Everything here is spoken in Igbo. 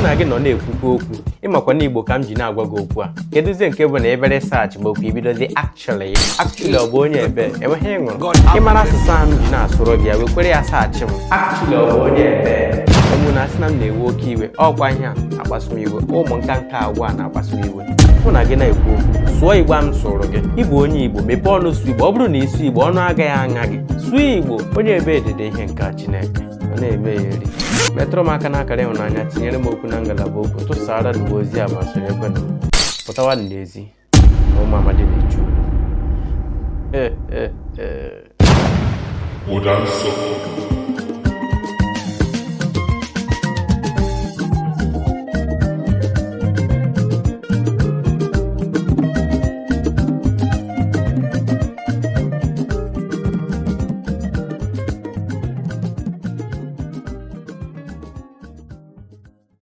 na gị nọ na-ekwukwa okwu, ịmakwa na Igbo ka m ji na-agwa gị okwu a. Kedụzie nke bụ na ebere search ma okwu ibidozi actually actually, ọ bụ onye ebe enweghị ị ṅụrụ? Ịmara asụsụ ahụ m ji na-asụrụ gị ya, wekwere ya search m, actually ọ bụ onye ebe. Ụmụ na asị na m na-ewe oke iwe, ọkwa ihe a na-akpasu m iwe, ụmụ nka nka agwa a na-akpasu m iwe. Mụ na gị na-ekwu okwu, sụọ Igbo a m sụrụ gị. Ịbụ onye Igbo, mepee ọnụ sụọ Igbo. Ọ bụrụ na ịsụ Igbo, ọnụ agaghị aṅa gị. Sụọ Igbo. Onye ebe edede ihe nke a, Chineke ọ na-eme ya eri. Metụrụ m aka n'akara ịhụnanya, tinyere m okwu na ngalaba okwu, tụsara n'uwe ozi a ma sonyekwenụ m. Pụtawa n'ezi na ụmụ amadi na-echu. Ụda nsọ.